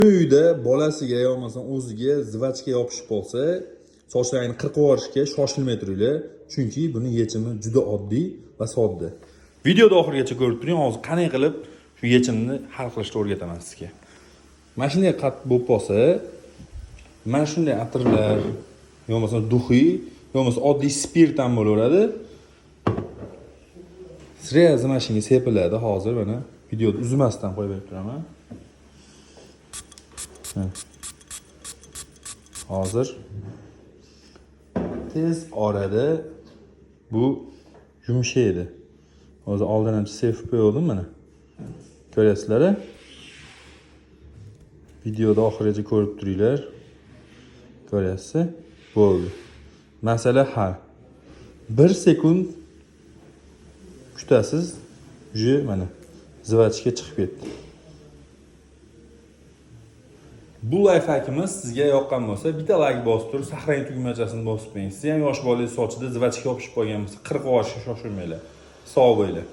Uyda bolasiga yo bo'lmasam o'ziga жвачка yopishib qolsa, sochlarini qirqib yuborishga shoshilmay turinglar, chunki buni yechimi juda oddiy va sodda. Videoda oxirigacha ko'rib turing, hozir qanday qilib shu yechimni hal qilishni o'rgataman sizga. Mana shunday qat bo'lib qolsa, mana shunday atirlar, yo bo'lmasa духи, yo bo'lmasa oddiy spirt ham bo'laveradi. Сразу mana shunga sepiladi. Hozir mana videoni uzmasdan qo'yib berib turaman. Ha. Hozir tez orada bu yumshaydi. Hozir oldin ham sepib qo'ygandim mana. Ko'ryapsizlar? Videoda oxirigacha ko'rib turinglar. Ko'ryapsiz? Bo'ldi. Masala hal. 1 sekund kutasiz, уже mana жвачка chiqib ketdi. Bu лайфхак imiz sizga yoqqan bo'lsa, bitta layk bosib turib, сохранить tugmachasini bosib qo'ying. Siz ham yosh bolangiz sochida жвачка yopishib qolgan bo'lsa, qirqib yuborishga shoshilmanglar. Sog' bo'linglar.